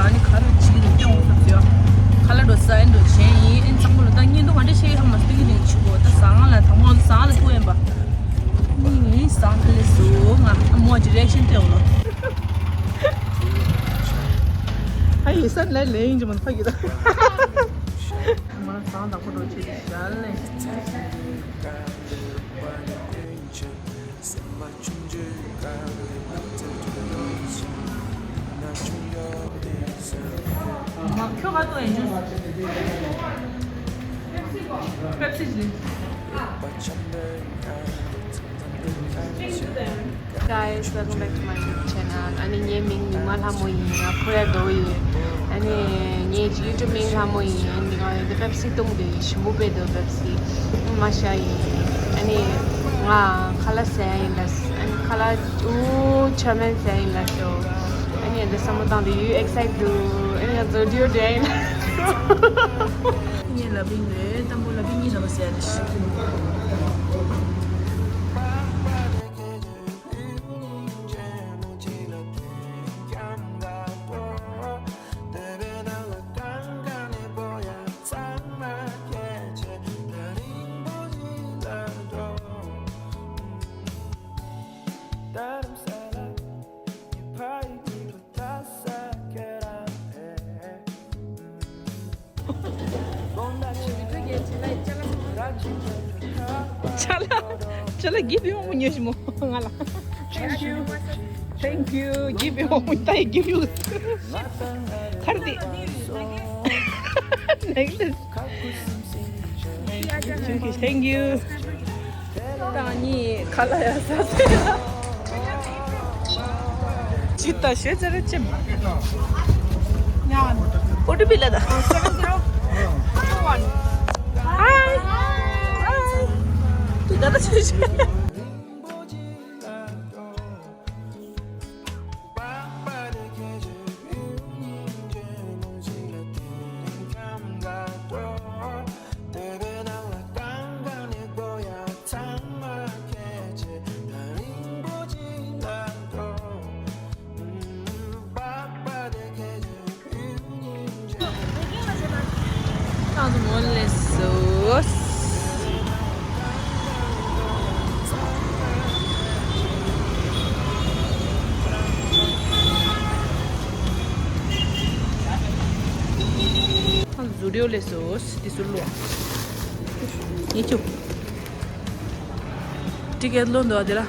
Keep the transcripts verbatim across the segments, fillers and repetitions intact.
ཨ་ནི་ཁ་ལག་ཅིག་ལ་སྟོན་འོང་ཟེར་ཟེར། ཁ་ལག་འགྲོ་ས་ཨེ་འགྲོ་བྱས་ཡིན། ཨེ་ཚང་མ་ལ་ད་བརྙན་ཐུང་ག་འདྲ་བཤད་ཡོད་ཧ་མ་སྟོན་གི་ནས་ཆུ་བོ་ད་ཟ་ཁང་ལ་དང་པོ་ཟ་ཁང་ལ་ཐུག་ཡིན་པ། ནི་ཟང་ལ་ཟོ་ང་མོ་ཅི་རེག་ཤན་སྟོན་ལོ། ཨ་ཡེ་སན་ལ་ལེ་ཡིན་ཅི་མ་ཕ་གི་ད། ང་ཟང་དང་པོ་འགྲོ་ཆེ་དེ་ཞལ་ལེ། མ་ཁྱོད་ག་ཏོ་ཡིན་ཇུས། པེབ་སི་ཞིག Guys, welcome back to my YouTube channel. ཨ་ནི་ངའི་མིང་ཉི་མ་ལྷ་མོ་ཡིན། ང་ཕོ་ཡ་རྡོ་ཡིན། ཨ་ནི་ངའི་YouTube མིང་ལྷ་མོ་ཡིན། ཨ་ནི་ང་འདི་པེབ་སི་བཏུང་དེ་ཞིམ་པོ་པེ་དོ་པེབ་སི། མ་ཤ་ཡིན། ཨ་ནི་ང་ཁ་ལག་ཟ་ཡ་ཡིན་ལ། ཨ་ནི་ཁ་ལག་ཨུ་ཆ་མེན་ཟ་ཡ་ཡིན་ལ་ཤོ། ཨ་ནི་འདི་བསམ་བློ་བཏང་དེ་you excited འདུག་ཨ་ནི་ང་ཛོ་ཌི་ཡོ་འདྲ་ཡིན་ལ་ཤོ། ངས་ལབ་ཡིན་རེད། དང་པོ་ལབ་ཡིན་ཉིན་ལ་བ་ཟེར་ཡ་རེད། ཅ་ལག་ཅ་ལག་གི་བི་མང་པོ་ཉོས་ཤི་མོ་ང་ལ། Thank you. Thank you. གི་བི་མང་པོ་ད་ཡི་give you. ཁར་དི། Necklace. Thank you. ད་ནི་ཁ་ལག་ཡ་ཟ་ཟེར། ཅི་ད་ཤེས་ཚར་ཅི། ཨོ་ཏི་པི་ལ་ད། Hi. Hi. ཏི་ད་ད་ཤེས་ཤེས། ཏང་དུ་མོ་ལེ་སོ། ཏང་དུ་ཟུ་རིའོ་ལེ་སོ། དེ་སུ་ལོ། ཉེ་ཆུ། ཊི་ཀེ་ཊི་ལོན་འདུག་དེ་ལ།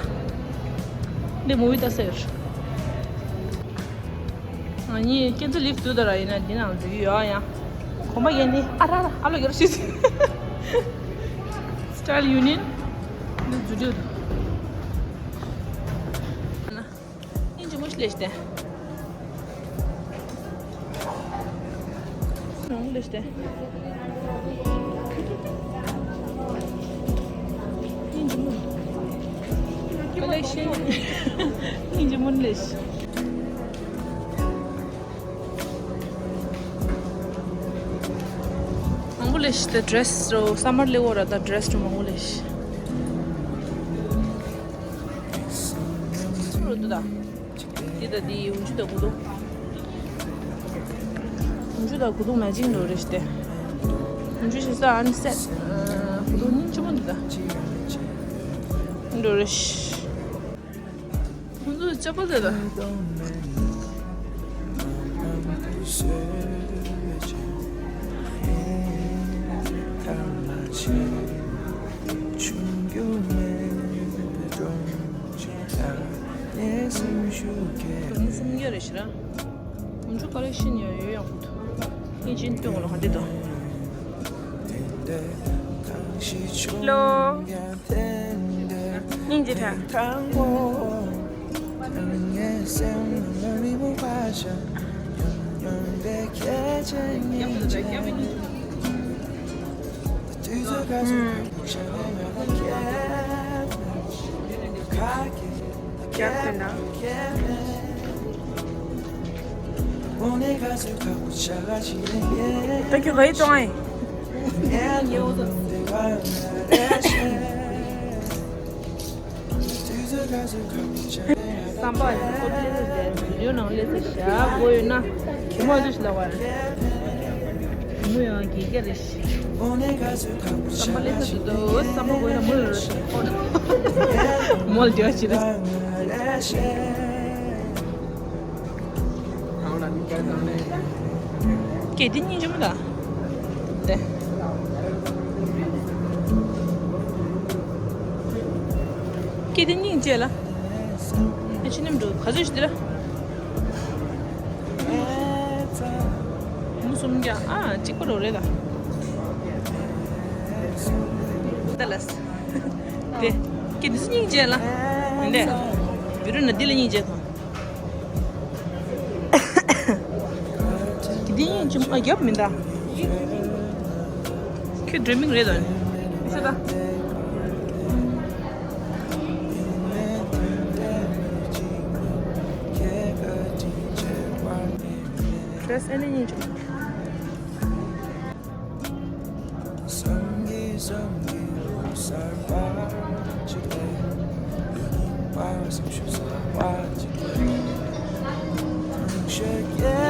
འདི་མུ་བི་ལྟ་ཟེར། ཨ་ནི་ཁྱེད་ཚོ་ལིབ་འདུག་ད་ར་ཡིན་ན་འདི་ནང་འཛུལ་གྱི་ཡོད་ཨ་ཡ། གོམ་པ་ཡན་ནི་ཨ་ར་ར་ཨ་ལོ་གེར་ཤི་ཟིན། Style Union འདི་འཛུལ་འདུག་ཨིན་ཇི་མོ་ཤི་ལེ་ཤི་ཏེ། ཨིན་ཇི་མོ་ལེ་ཤི་ཏེ། ཨིན་ཇི་མོ། ཁ་ལེ་ཤི། ཨིན་ཇི་མོ་ལེ་ཤི། མང་པོ་ལེ་ཤི་ཏེ། ཌི་རེ་སི་རོ་སམ་མར་ལེ་འོ་ར་ད་ཌི་རེ་སི་རོ་མང་པོ་ལེ་ཤི། ཚུར་རོ་འདུག་ད། འདི་ད་འདི་འུ་ཆུ་ད་གུ་དུ། འུ་ཆུ་ད་གུ་དུ་མེ་ཅིང་འགྲོ་རེ་ཤི་ཏེ། འུ་ཆུ་ཤི་ས་ཨན་སེ་གུ་དུ་ཉིན་ཆུ་མོ་འདི་ད། འགྲོ་རེ་ཤི། ཁོང་ཚོ་ལྕགས་པ་ཟེར་ད། གྲོང་གསུམ་ཡོད་རེད་ཤི་ར། ཁོང་ཚོ་ཀ་ལེ་ཤན་ཡོད་ཡོད་ཡང་ཁོ་ཐུ། ངས་ཅིན་སྟོན་གོ་ལ་ཧ་འདི་དང་། ལོ། སྙིང་རྗེ་དྲ། ད་ཁྱོད་ག་ཡི་གཏོང་ཨེ། བསམ་པ་ཡིན་ཁོ་ཚོ་ལ་བསྡད་བི་ཌིའོ་ནང་སླེབས་ཚེ་བཞག་དགོས་ཡོད་ན། མོ་ལ་ལ་བ་རེད། མོ་ཡང་དགེ་རྒན་རེད་ཤག་བསམ་པ་ལེགས་ས་འདུག་བསམ་པ་དགོས་ན་མོ་ལ་རེད། མོ་ལ་འདྲི་བ་བྱེད་རེད། གལ་ཏེ་སྙིང་རྗེ་མོ་དང་། དེ། གལ་ཏེ་སྙིང་རྗེ་ལ། ཨ་ཕྱི་ནས་འགྲོ་ག་ཚོད་ཞིག་འདི་ལ། མུ་གསུམ་བརྒྱ། ཨ་གཅིག་པ་རོ་རེད་ད། ད་ལ། དེ། གལ་ཏེ་སྙིང་རྗེ་ལ། མི་འདྲ། བི་རུ་ན་འདི་ལ་སྙིང་རྗེ་དང་། གལ་ཏེ་སྙིང་རྗེ་མོ། ཨ་རྒྱབ་མི་འདའ། ཁྱོད་འགྲོ་མིང་རེད་དོ། ཤ་ད། ཌེ་རེ་སི་ཨ་ནི་སྙིང་རྗེ་མོ། སྙིང་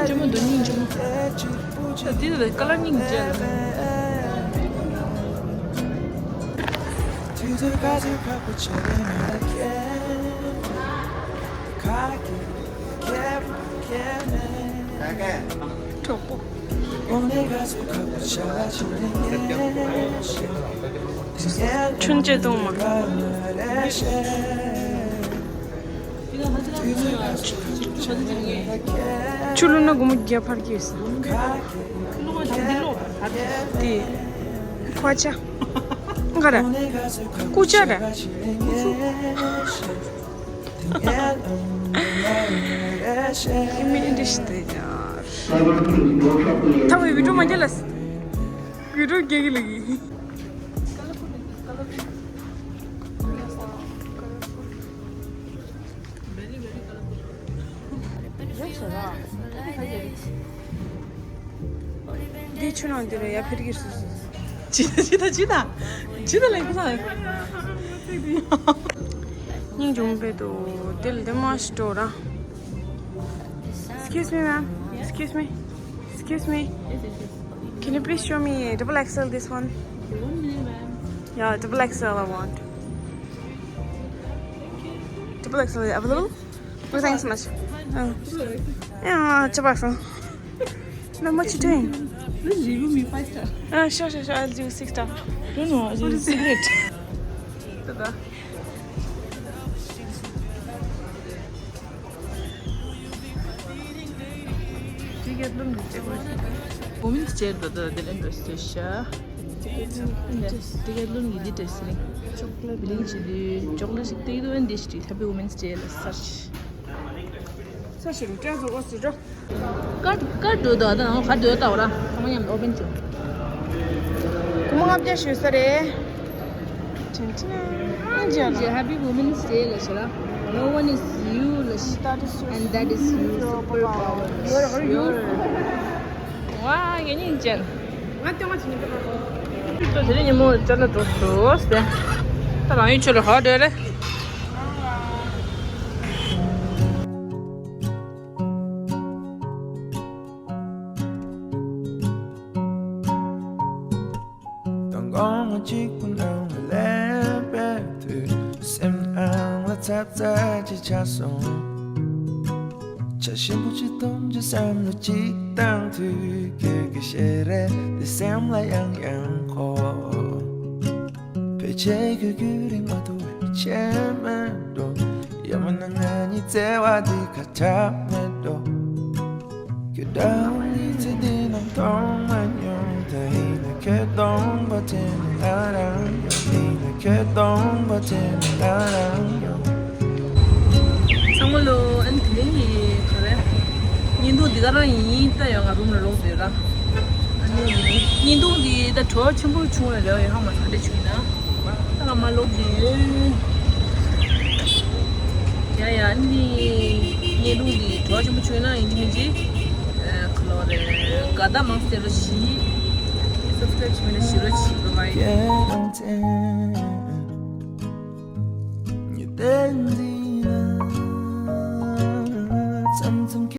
རྗེ་མོ་འདུག་སྙིང་རྗེ་མོ། ད་འདི་ལ་ཀ་ལར་སྙིང་རྗེ་ལ། གྲོགས་པོ། ཆུན་ཅེ་ཏུང་མ། ཆུ་བླུགས་ན་སྒོར་མོ་བརྒྱ་འཕར་གྱི་ཡོད་ས། དེ། ཁོ་ཆ། ག་རེ། ཀུ་ཅ་རེ། ཨི་མི་འདི་ཞིག་དེ་ཡར། ཐ་བའི་བི་ཌིའོ་མ་རྒྱལ་ལ། བི་ཌིའོ་རྒྱལ་གྱི་ལ་གི། འདི་ཆུ་ནང་འདི་རེད་ཡ། ཕེར་གྱི་སུ་སུ། ཅི་ད་ཅི་ད་ཅི་ད་ཅི་ད་ལེན་ཁུ་ས། སྙིང་རྗེ་མོ་དཔེ་འདུག་འདི་ལ་འདི་མ་ཞིག་འགྲོ་ར། Excuse me, ma'am. Excuse me. Excuse me. Can you please show me double X L, this one? One minute, ma'am. Yeah, double X L I want. Double X L available? Oh, thanks so much. Oh. Yeah, double X L. Ma'am, what you doing? Please review me five star. Uh, sure, sure, sure. I'll do six star. No, no, I'll do cigarette. ཌི་ཀེ་ཐི་ལོན་གྱི་ལྕེ་བོ་ཞིག་བོ་མིན་ལྕེ་བོ་དེ་ལ་འདྲ་སེ་ཤ། ཌི་ཀེ་ཐི་ལོན་གྱི་འདི་འདྲ་སེ་ལིང་། ཅོག་ལེ་ཊི་ལིང་བྱེད་དུས་ཅོག་ལེ་ཊི་ཞིག་སྟེར་གྱི་འདུག་འདི་ཞིག་ཐ་བི་བོ་མིན་ལྕེ་ལ་སར་ཤི། ས་ཞིག་ལ་སྤྲད་ཚོ་ཨོ་སི་རོ། ཀར་ཀར་འགྲོ་དོ་ད་ནང་གར་འགྲོ་ད་འོ་ར་ཚང་མ་མཉམ་དུ་ཨོ་པན་བྱོས། སྒོར་མོ་ལྔ་བརྒྱ་ཞུ་ས་རེད། ཅིན་ཅིན། ཨ་ཇ་ལ། Happy Women's Day ལ་ཤི་ར། No one is you ལ་ཤི། That is you. And that is you. Superpower. You're, you're. ཝ་ངེད་གཉིས་ཅན། ང་ལྟོས་ང་ཅི་ཉིན་པ་ལ། ད་དེ་རིང་ཉིན་མོ་ཅ་ལག་འགྲོ་འགྲོ་སྟེ། ད་རང་ཡུལ་ཆོས་ལ་ཧ་འདྲ་རེད། མདང་དགོང་ང་གཅིག་པུ་ནང་ལ་སླེབས་པའི་དུས། སེམས་ནང་ལ་ཚབ་ཚ་ཅིག་ཆགས་སོང་། བྱ་ཞིམ་པོ་ཅིག་འཐུང་རྒྱུ་བསམ་བློ་གཅིག་བཏང་དུས། ཁྱོད་ཀྱི་ཞལ་རས་འདི་སེམས་ལ་ཡང་ཡང་འཁོར། ཕལ་ཆེར་ཁྱོད་ཀྱི་རིག་མ་ཐུབ་པའི་ཆེད་མེད་འགྲོ། ཡང་མིན་ན་ང་གཉིས་བརྩེ་བ་འདི་ཁ་གྲག་མེད་འགྲོ། ཁྱོད་འདྲ་བོ་ཡིན་ཚེ་འདི་ནང་མཐོང་མ་མྱོང་། ད་ཡིན་ན་ཁྱོད་གདོང་པ་དྲན་ན་ང་རང་ཡོང་། ཡིན་ན་ཁྱོད་གདོང་པ་དྲན་ན་ང་རང་ཡོང་། ཚང་མ་ལོ། ཨ་ནི་དེ་རིང་གི་ག་རེ། བརྙན་ཐུང་འདི་ག་རང་ཡིན། ད་ཡང་ང་རུམ་ལ་ལོག་བསྡད་ར། ཨ་ནི་བརྙན་ཐུང་འདི་ད་བྲོ་བ་ཆེན་པོ་བྱུང་བའི་རེ་བ་ཡོད། ཧ་མ་ག་འདྲ་བྱུང་ན། ད་ང་མ་ལོག་བསྡད་ཡོད། ཡ་ཡ། ཨ་ནི་བརྙན་ཐུང་འདི་བྲོ་བ་ཆེན་པོ་བྱུང་ན་ཡིན་གཅིག་མིན་གཅིག་ཨ། ག་ལོ་རེད། དགའ་རྟགས་མང་སྟེ་རོ་ཞིག་སབ་སི་ཀ་རེབ་བྱེད་མི་ན་ཞིག་རོ་ཞིག་བྷའི་བྷའི།